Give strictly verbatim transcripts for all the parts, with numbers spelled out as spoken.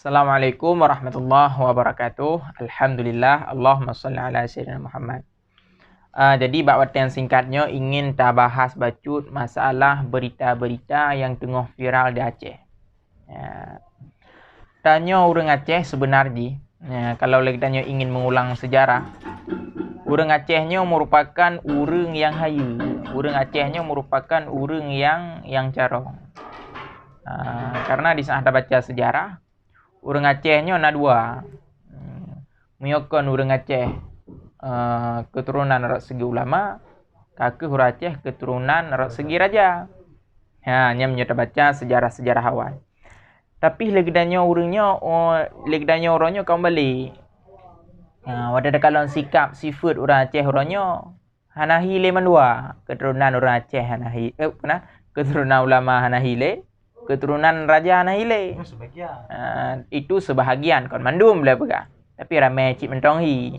Assalamualaikum warahmatullahi wabarakatuh. Alhamdulillah, Allahumma salli ala sayyidina Muhammad. Ah, jadi bak watèe nyang singkat nyoe ingin tabahas bacut masalah berita-berita nyang teungoh viral di Aceh. Ya. Tanyoe ureuëng Aceh seubeuna jih, ya, kalau lé geutanyoe ingin mengulang sejarah, ureuëng Aceh nyoe merupakan ureuëng nyang hayeue. Ureuëng Aceh nyoe merupakan ureuëng nyang, nyang carông. Ah, karena di saat tabaca sejarah, ureuëng Aceh nyoe na dua. Hmm. Meunyoe kon ureuëng Aceh, eh, keturunan rot segi ulama, ka kheueh ureuëng Aceh keturunan rot segi raja. Ha, nyan meunyoe tabaca sejarah-sejarah awai. Tapi lé geutanyoe ureuëng nyoe, oh, lé geutanyoe uroe nyoe ka meubalek. Ha, watèe takalon sikap sifeuet ureuëng Aceh uroe nyoe, hana hi lé mandua, keturunan ureuëng Aceh hana hi, eh, bukan, keturunan ulama hana hi lé, keturunan raja hana hi lé. Itu sebahagian. Ah, itu sebahagian, kon mandum lé peugah. Tapi ramé cit mantong hi.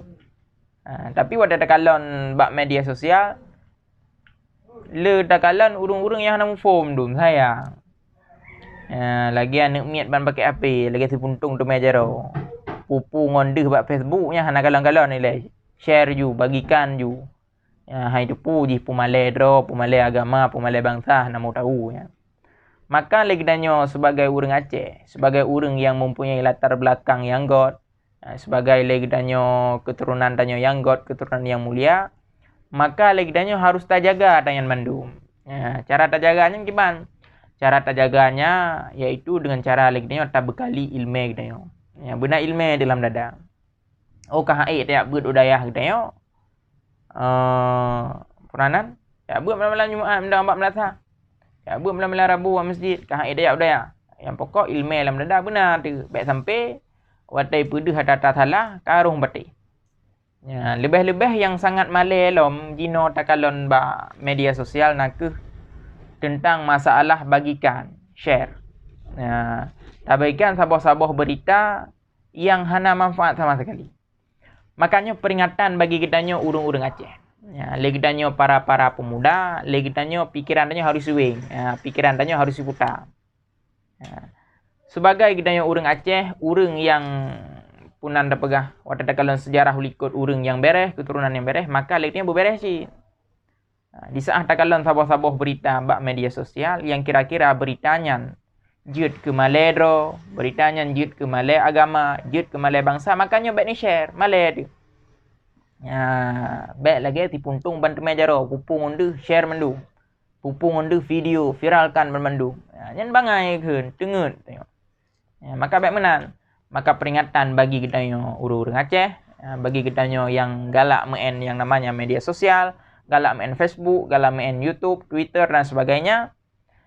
Ah, tapi watèe takalon bak media sosial, lé takalon ureuëng-ureuëng nyang hana muphom dum, sayang. Ah, lagèe aneuk miet ban pakèk H P, lagèe si puntông teumé jaroe. Pupu ngon deuh bak Facebook nyan hana kalon-kalon ilèe. Share ju, bagikan ju. Ya, hai teupeu jih peumalèe droe, peumalèe agama, peumalèe bansa, hana meu tahu, ya. Maka lé geutanyoe sebagai ureuëng Aceh, sebagai ureuëng nyang mempunyai latar belakang nyang göt, ya, sebagai lé geutanyoe keturunan tanyoe nyang göt, keturunan nyang mulia, maka lé geutanyoe harus tajaga tanyan mandum. Ya, cara tajaga nyan kiban? Cara tajaganya yaitu dengan cara lé geutanyoe tabeukali ileumèe geutanyoe. Ya, beuna ileumèe dalam dada. Oh, ka han ék tajak beuet u dayah geutanyoe. Eh, peue nan? Jak beuet malam-malam Jumaat meudong bak meunasah. Jak beuet malam-malam Rabu bak meuseujid, ka han ék tajak u dayah. Nyang pokok ileumèe lam dada beuna teuh. Bèk sampai watèe peudeuh ata-ata salah, ka rhong patéh. Ya, leubeh-leubeh nyang sangat malèe lom jinoe takalon bak media sosial na kheueh teuntang masalah bagikan, share. Ya, tabagikan saboh-saboh beurita nyang hana manfaat sama sekali. Makanya peringatan bagi geutanyoe ureuëng-ureuëng Aceh. Ya, lé geutanyoe para-para pemuda, lé geutanyoe pikiran tanyoe harus swing. Ya, pikiran tanyoe harus diputar. Ya. Sebagai geutanyoe ureuëng Aceh, ureuëng nyang peunan tapeugah, watèe takalon sejarah u likot ureuëng nyang bèrèh, keturunan nyang bèrèh, maka lé geutanyoe beubeurèh cit. Nah, di saat takalon saboh-saboh beurita bak media sosial nyang kira-kira beurita nyan jeuet keu malèe droe, beurita nyan jeuet keu malèe agama, jeuet keu malèe bansa, maka nyoe bèk ni-share, malèe teuh. Ya, bèk lagèe si puntông ban teumé jaroe, pupu ngon deuh share mandum. Pupu ngon deuh video, viralkan banmandum. Ya, nyan bangai kheun, teungeut. Ya, maka bèk meunan. Maka peringatan bagi geutanyoe ureuëng-ureuëng Aceh, ya, bagi geutanyoe nyang galak meu'en nyang namanya media sosial, galak meu'en Facebook, galak meu'en YouTube, Twitter dan sebagainya.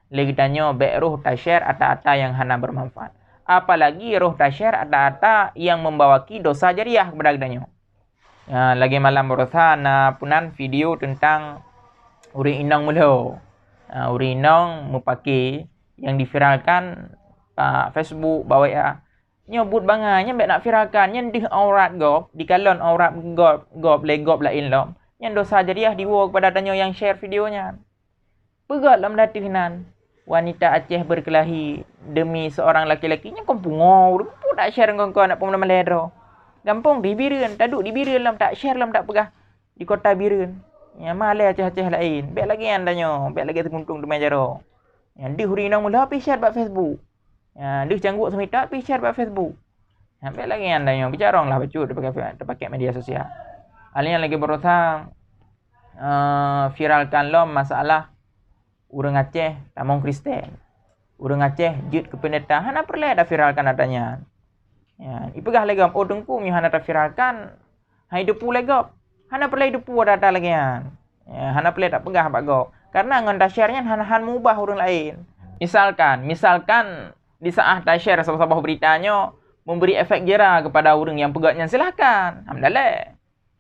Lé geutanyoe bèk rhoh ta-share ata-ata nyang hana bermanfaat. Apalagi rhoh ta-share ata-ata nyang membawaki dosa jariah kepada geutanyoe. Ya, lagèe malam baroesa na peunan video teuntang ureuëng inong meulhô. Ha, ureuëng inong meupaké nyang diviralkan bak Facebook, bak W A. Nyoe buet bangai, nyan bèk nak viralkan, nyan deuh aurat gob, dikalon aurat gob, gob lé gob laén lom. Nyan dosa jariah diwoe kepada tanyoe nyang share video nyan. Peugöt lom ateueh nan, wanita Aceh berkelahi demi seorang laki-laki, nyan kon pungo ureuëng, peue ta-share ngon kon nak peue malèe droe. Gampông di Bireuen, taduek di Bireuen lom ta-share lom tapeugah di kota Bireuen. Nyan malèe Aceh-Aceh laén, bèk lagèe nyan tanyoe, bèk lagèe si puntông teumé jaroe. Nyan deuh ureuëng inong meulhô pih share bak Facebook. Nyan deuh cangguek seumita pih share bak Facebook. Nyan bèk lagèe nyan tanyoe, beucarông lah bacut tapaké, tapaké media sosial. Alèh nyan lagèe baroesa, eh, viralkan lom masalah ureuëng Aceh tamong Kristen. Ureuëng Aceh jeuet keu peundeta, hana peureulèe taviralkan ata nyan. Ya, ipeugah lé gob, "Oh, Teungku, meunyoe hana taviralkan, hai teupeu lé gob." Hana peureulèe teupeu ata-ata lagèe nyan. Ya, hana peureulèe tapeugah bak gob. Karena ngon ta-share nyan hana, han meubah ureuëng laén. Misalkan, misalkan di saat ta-share saboh-saboh beurita nyoe memberi efek jera kepada ureuëng nyang peugöt nyan, silahkan. Alhamdulillah.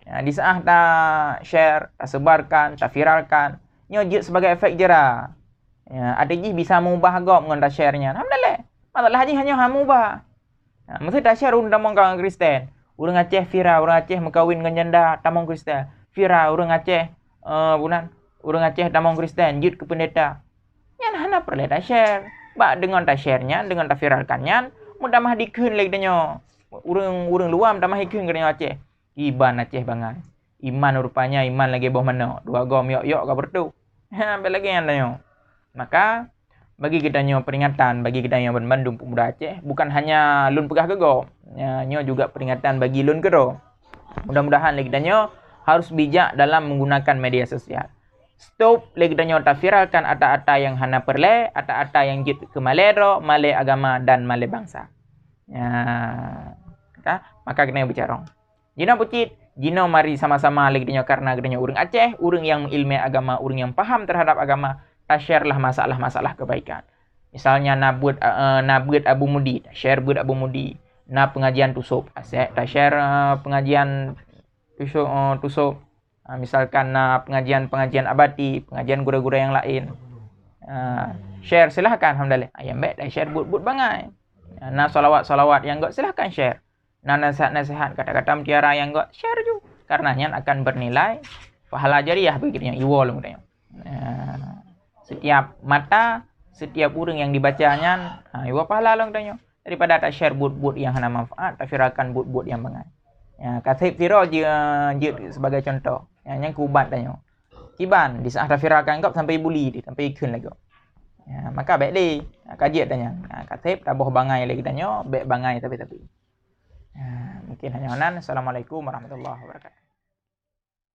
Ya, di saat ta-share, tasebarkan, taviralkan, nyoe jeuet sebagai efek jera. Ya, até jih bisa meubah gob ngon ta-share nyan. Alhamdulillah. Masalah jih hanya han meubah. Ha, meusé ta-share ureuëng tamong agama Kristen. Ureuëng Aceh viral, ureuëng Aceh meukawén ngon janda tamong Kristen. Viral, ureuëng Aceh, eh, bunan, ureuëng Aceh tamong Kristen, jeuet keu peundeta. Nyan hana peureulèe ta-share. Bak deungon ta-share nyan, deungon taviralkan nyan, Meutamah dikheun lé geutanyoe. Ureuëng, ureuëng luwa meutamah dikheun geutanyoe Aceh. Iban Aceh bangai. Iman rupanya iman lagée boh manok. Dua goe miyok-yok ka beureutoh. Ha, bèk lagée nyan tanyoe. Maka, bagi geutanyoe peringatan, bagi geutanyoe banmandum pemuda Aceh, bukan hanya lôn peugah keu gob. Ya, nyoe juga peringatan bagi lôn keudroe. Mudah-mudahan lé geutanyoe harus bijak dalam menggunakan media sosial. Stop lé geutanyoe taviralkan ata-ata nyang hana peureulée, ata-ata nyang jeuet keu malée droe, malée agama dan malée bansa. Ya, ka? Maka geutanyoe beucarông. Jinoe bucit, jinoe mari sama-sama lé geutanyoe karena geutanyoe ureuëng Aceh, ureuëng nyang meuileumé agama, ureuëng nyang paham terhadap agama, ta-share lah masalah-masalah kebaikan. Misalnya na buet, eh, na buet Abu Mudi, ta-share buet Abu Mudi. Na pengajian Tusok, ta-share, ta-share, eh, pengajian Tusok, eh, Tusok. Ah, misalkan na pengajian-pengajian Abati, pengajian gurée-gurée nyang laén. Ah, share silahkan, alhamdulillah. Ah, nyang bék ta-share buet-buet bangai. Ah, na salawat-salawat nyang göt, silahkan share. Na nasihat-nasihat, kata-kata mutiara nyang göt, share ju. Karena nyan akan bernilai pahala jariah bagi geutanyoe, iwoe lom geutanyoe. Ah, setiap mata, setiap ureuëng nyang dibaca nyan, ha, iwoe pahala lom geutanyoe. Daripada ta-share buet-buet nyang hana manfaat, taviralkan buet-buet nyang bangai. Ya, ka sép sidroe jeuet, jeuet sebagai contoh. Ya, nyan keu ubat tanyoe. Kiban, di saat taviralkan gob sampai buli di, sampai ikheun lé gob. Ya, maka bék lé, ka jeuet tanyan. Ya, ka sép taboh bangai lé geutanyoe, bék bangai tapi-tapi. Ya, mungkin hanya nan. Assalamualaikum warahmatullahi wabarakatuh.